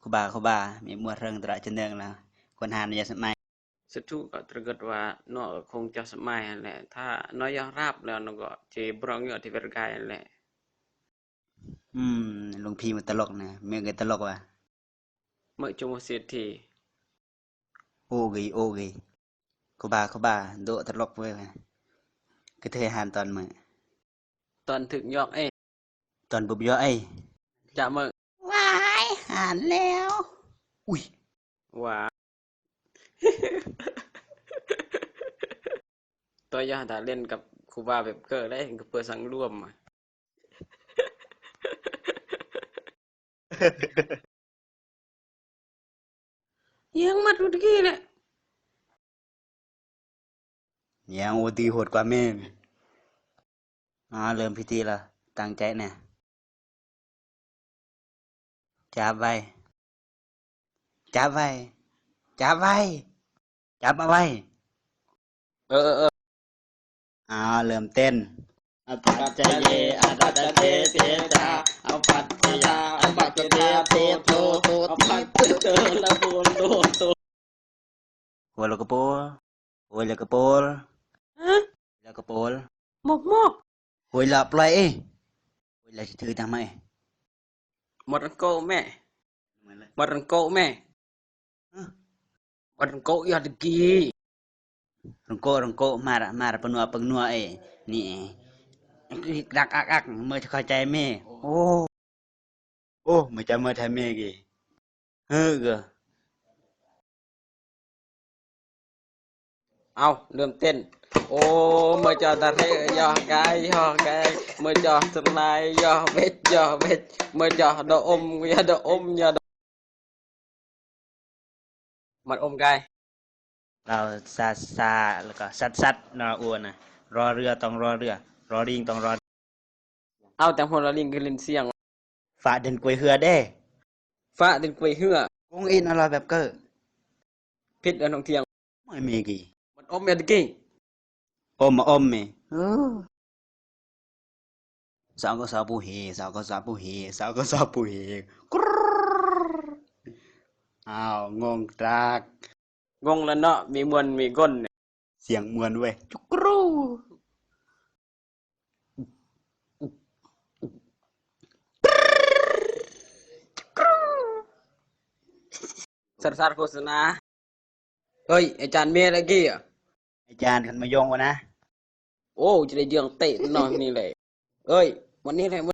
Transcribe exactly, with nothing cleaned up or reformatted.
Kuba, kuba, mi muat reng trak cendeng la. Kon han ya semai. Setu ka terget wa no kong cah semai le. Tha no ya rap le no go. Ci brong yo di bergai le. Hmm, lung phi mu telok ne. Mi ge telok wa. Mak cuma siti. Oke, oke. Kuba, kuba, do telok we. Kete han ton me. Ton thực nhọn ê. Ton bụp yo ai. Chả mơ. Wai, han leo. Ui. Wa. Tôi ya đã lên gặp khu ba bếp cờ đấy, gặp bữa sáng luôn mà. Yang mat ud gila. Yang ud gi hot kwa men. Ah, lơm piti la tang chai ne. Chap vai. Chap vai. Chap vai. Chap vai. Ơ, ơ, ơ. À, lơm tên. Apat chaye, apat chaye, teta, apat teta, apat teta, to, to, to, apat teta, la, to, to, to. Wala kapol. Wala kapol. Hah? Wala kapol. Mok, mok. Wala play eh. Wala si teu tama eh. Mot rengko me. Mot rengko me. Hah? Mot rengko ya degi. Rengko, rengko, mar, mar, penua, penua eh. Ni eh. Dak ak ak, me chaka chai me. Oh. Oh, me chama chai me ge. Hơ ge. Au, lơm tên. Ô, mơ cho ta rê, yo gai, yo gai. Mơ cho sơlai, yo bết, yo bết. Mơ cho đô ôm, yo đô ôm, yo đô. Mat ôm gai. Lao sa, sa, lao ka sat, sat, na ua na. Ro rưa tong ro rưa. Ro ring tong ro. Au, tang hô ro ring gilin siang. Phạ đến quê hương đê. Phạ đến quê hương. Cũng in a lo bếp cờ. Phit ở nông thiang. Mơ me gi. Mat ôm ya degi. Ôm, ôm me. Sao có sao bu hì, sao có sao bu hì, sao có sao bu hì. Krrrr. Ao, ngong trak. Ngong la no, mi muan, mi gon. Siang muan weh. Chukru. Sar-sar khusna. Ơi, e chan me lagi ya? E chan kan mayong wana. Ô, chỉ là giường tệ nó ni lệ. Ơi, mà ni lệ,